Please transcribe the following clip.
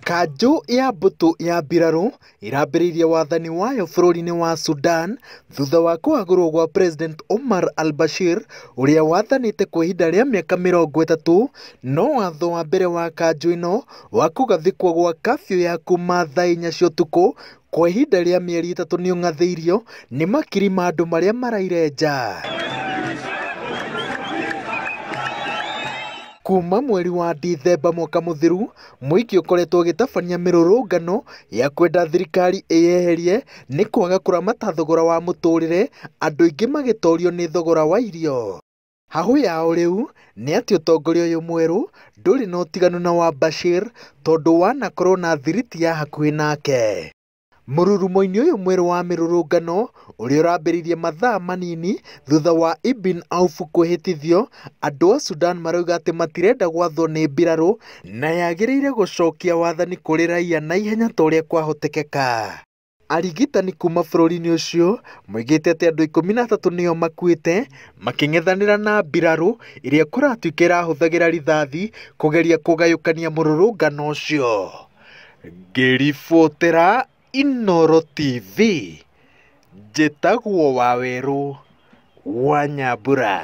Kanjũ ya mbũtũ ya mbirarũ ĩrambĩrĩirie wathani wayo bũrũri-inĩ wa Sudan thutha wa kũhagũrwo gwa President Omar al-Bashir ũrĩa wathanĩte kwa ihinda rĩa mĩaka 30, no watho wa mbere wa kanjũ ĩno wa kũgathĩkwo gwa kafyu ya kuma thaa 4 cia ũtukũ kwa ihinda rĩa mĩeri 3 nĩũng'athĩirio nĩ makiri ma andũ marĩa maraire nja. Kuma mweri wa Dithemba mwaka mũthiru, mũingĩ ũkoretwo ũgĩtabania mĩrũrũngano ya kwenda thirikari ĩyeherie nĩ kwaga kũramata thogora wa mũtũrĩre, andũ aingĩ magĩtorio nĩ thogora wa irio. Hahũ yao rĩu nĩ atĩ ũtongoria ũyũ mwerũ ndũrĩ na ũtiganu na wa Bashir tondũ wanakorwo na thiriti ya hakuhĩ nake. Mũrurumo-inĩ ũyũ mwerũ wa mĩrũrũngano ũrĩa ũrambĩrĩirie mathaa manini thutha wa Ibn Auf kwĩhĩtithio, andũ a Sudan marauga atĩ matirenda gwathwo nĩ mbirarũ na yagĩrĩire gũcokia wathani kũrĩ raia na ihenya ta ũrĩa kwahotekeka. Arigitani kuma bũrũri-inĩ ũcio moigĩte atĩ andũ 13 nĩo makuĩte makĩng'ethanĩra na mbirarũ ĩrĩa kũratuĩka ĩrahũthagĩra rithathi kũgeria kũgayũkania mũrũrũngano ũcio. Ngĩribotera Inooro TV, njĩtagwo Wawerũ wa Nyambura.